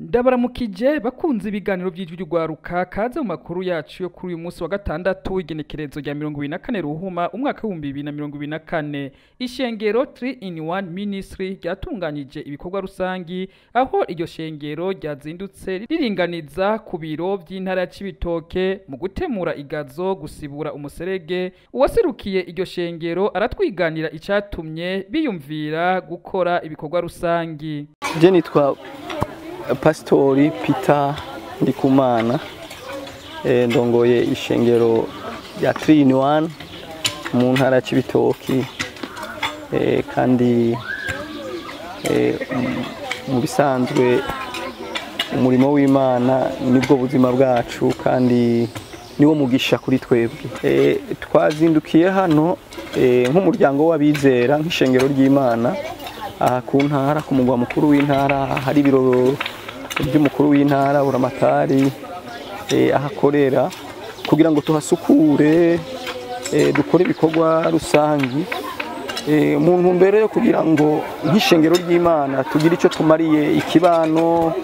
Ndabaramukije bakunze ibiganiro by'ijwi ry'urwaruka, kaze mu makuru yacu yo kuri uyu munsi wa gatandatu, igenekerezo rya 24 Ruhuma umwaka w'2024. Ishengero 3 in 1 Ministry ryatunganyije ibikorwa rusangi, aho iryo shengero ryazindutse riringaniza ku biro by'intara ya Cibitoke mu gutemura igazo, gusibura umuserege. Uwaserukiye iryo shengero aratwiganira icatumye biyumvira gukora ibikorwa rusangi. Je nitwa Pasitori Peter Ndikumana, ndongoye ishengero rya 3 in 1 mu ntara ya Cibitoki, kandi mu bisanzwe umurimo w'Imana nibwo buzima bwacu kandi niwo mugisha kuri twebwe. Twazindukiye hano nk'umuryango w'abizera, nk'ishengero ry'Imana, aha ku ntara, ku mugwa mukuru w'intara, hari ibiro by'umukuru w'intara Buramatari ahakorera, kugira ngo tuhasukure, dukore ibikorwa rusangi mu ntumbero yo kugira ngo nk'ishengero ry'Imana tugire icyo tumariye ikibano,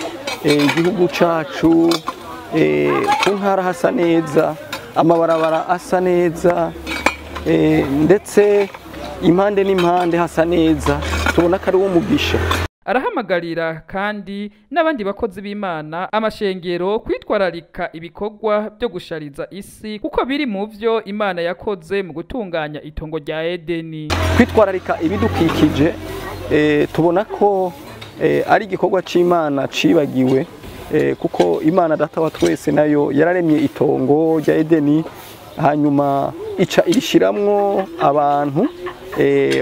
igihugu cacu. Ku ntara hasa neza, amabarabara asa neza, ndetse impande n'impande hasa neza, tubona ko ari wo mugisha. Arahamagarira kandi n'abandi bakozi b'Imana, amashengero, kwitwararika ibikorwa byo gushariza isi, kuko biri mu vyo Imana yakoze mu gutunganya itongo rya Edeni. Kwitwararika ibidukikije, tubona ko ari igikorwa c'Imana cibagiwe, kuko Imana Data wa twese nayo yararemye itongo rya Edeni, hanyuma ica irishiramwo abantu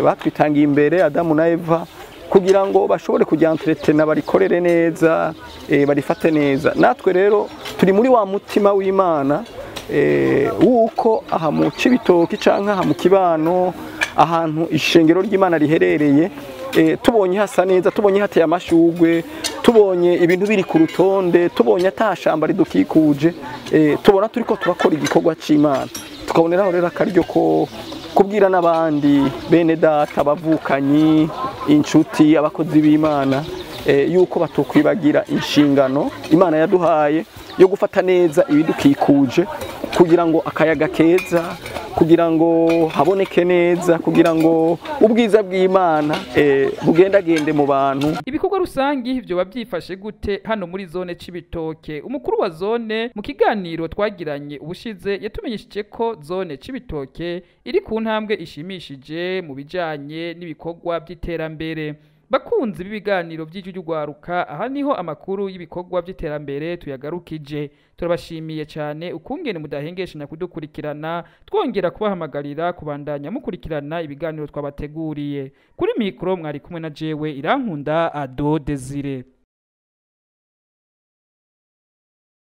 batwitangiye imbere, Adamu na Eva, kugira ngo bashobore kujya barikorere neza, barifate neza. Natwe rero turi muri wa mutima w'Imana wuko aha mu Cibitoki canke aha mu kibano, ahantu ishengero ry'Imana riherereye, tubonye hasa neza, tubonye hateye amashugwe, tubonye ibintu biri ku rutonde, tubonye atashamba ridukikuje, tubona turiko turakora igikorwa c'Imana. Tukaboneraho rero akaryo ko kubwira n'abandi bene data, abavukanyi, inshuti, abakozi b'Imana, yuko batokwibagira inshingano Imana yaduhaye yo gufata neza ibidukikuje, kugira ngo akayaga keza, kugira ngo haboneke neza, kugira ngo ubwiza bw'Imana bugendagende mu bantu. Ibikorwa rusangi vyoba byifashe gute hano muri zone Cibitoke? Umukuru wa zone mu kiganiro twagiranye ubushize yatumenyesheje ko zone Cibitoke iri ku ntambwe ishimishije mu bijanye n'ibikorwa by'iterambere. Bakunzi b'ibiganiro by'ijwi ry'urwaruka, aha niho amakuru y'ibikorwa by'iterambere tuyagarukije. Turabashimiye cyane ukungene mudahengeshanya kudukurikirana, twongera kubahamagarira kubandanya mukurikirana ibiganiro twabateguriye. Kuri mikoro mwari kumwe na jewe Irankunda Ado Desire.